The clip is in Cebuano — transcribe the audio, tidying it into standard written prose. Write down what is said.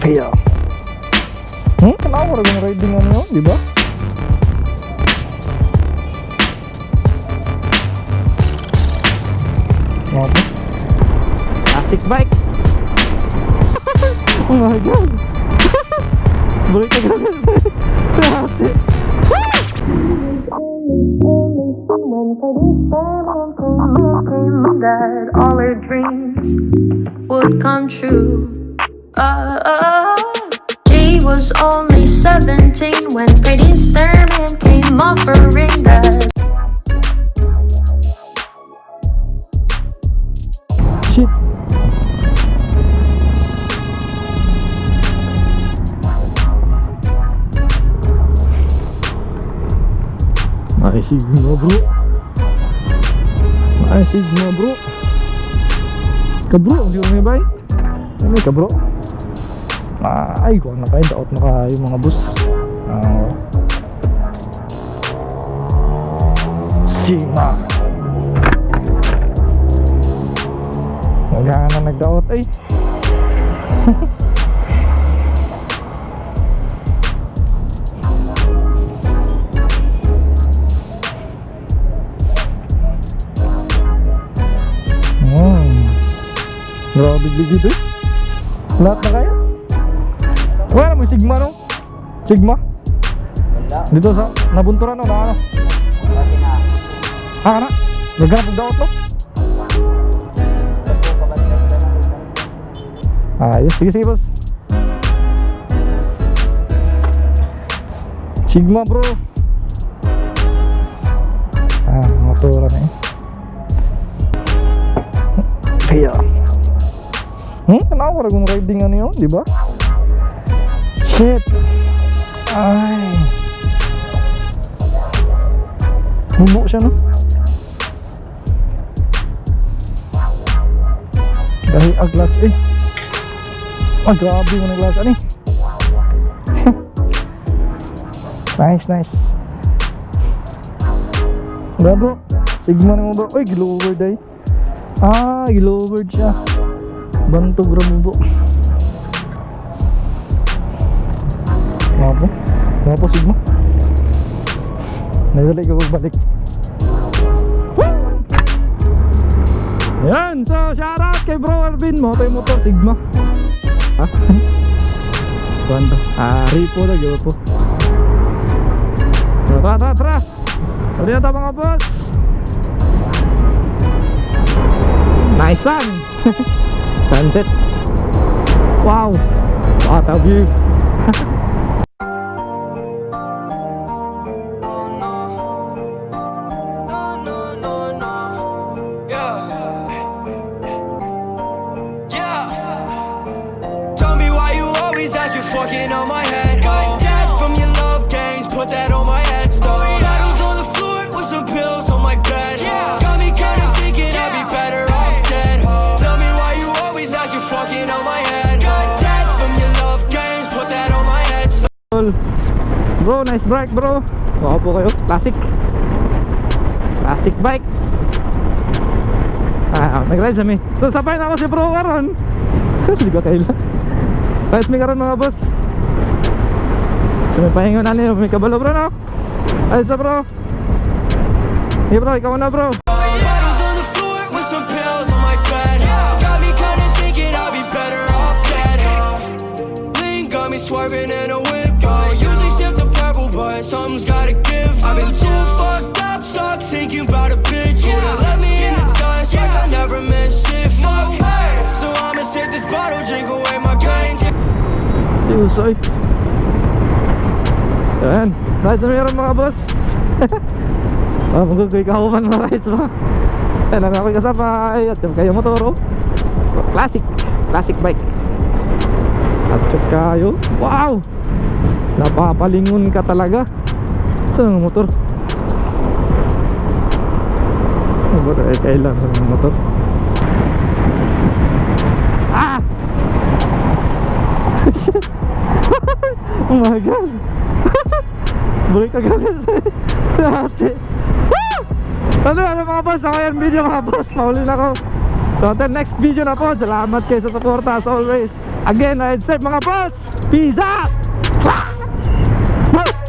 Kaya. Tanaw ko rin riding ano yun, di ba? Grabe. Classic bike. Oh my God. Balik ka grabe. Ate. When 37 that all her dreams would come true. She was only 17 when Pretty Sermon came offering that Shit. Ay, Sigma, bro. Ay, Sigma, bro. Kabro, di ba may bay? Ano kabro? Ay, kuha na kayo. Daot na kayo, mga boss. Ah. Sigma. Wala na nagdaot ay. Grabe ligid eh. Lahat na kaya? Wala mo Sigma, no? Sigma? Wala. Dito sa nabunturan, no? Na ano? Kasi na. Ah, kana? Naghanap og daot, no? Ayos. Sige, sige, boss. Sigma, bro. Ah, motora na eh. Kaya. Tanaw ko rin riding ano yun, di ba? Shit. Ay. Hubo siya, no? Dahil ang clutch eh. Ah, grabe mo ng clutch. Ano eh? Nice, nice. Bro, bro. Sigma na mo, bro. Uy, gilowered ay. Ah, gilowered siya. Bantog ra mo, bro. Mga po. Mga po, Sigma. Nadali ko balik. Ayan, so shoutout kay bro Arvin. Moto yung motor, Sigma. Ha? Kwento. Ah, ripo na, gawa po. Tara, tara, tara. Tara na mga boss. Nice sun. Sunset. Wow. What a view. No, no, no, no. Yeah. Yeah. Tell me why you always out here fucking on my head. Got dead from your love games, put that on my headstone. Bottles on the floor with some pills on my bed. Got me kind of thinking I'd be better off dead. Tell me why you always out here fucking on my head. Got dead from your love games, put that on my headstone. Bro, nice bike, bro. Baka po kayo. Classic. Classic bike. Ah, nag-ride kami. So, sabay na ako si bro karon. Hindi ko kailan. Ride mi karon, mga boss. So, may pahinga na niyo. May kabalo, bro, no? Ayos na, bro. Hey, bro, ikaw na, bro. Bottles on the floor with some pills on my bed. Got me kinda thinking I'd be better off dead. Lean got me swerving in a whip. Usually sip the purple, but something's gotta give. I've been too fucked up, stuck thinking about a bitch who done left me in the dust like I never meant shit. Fuck her. So I'ma sip this bottle, drink away my pain. Diyos, ay. Ayan, rides na meron, mga boss. Ah, magagay ka ako man mga rides mo. Ayan, namin ako'y kasabay. At yung kayo motor, oh. Classic, classic bike. At yung kayo, wow! Napapalingon ka talaga. Saan ang motor? Ano ba tayo kailan sa mga motor? Ah! Oh my God! Balik agad. Ate. Ano, ano, mga boss? Ako yan video, mga boss. Mahuli na ako. So until next video na po. Salamat kayo sa suporta as always. Again, ride safe, mga boss. Peace out! Ah!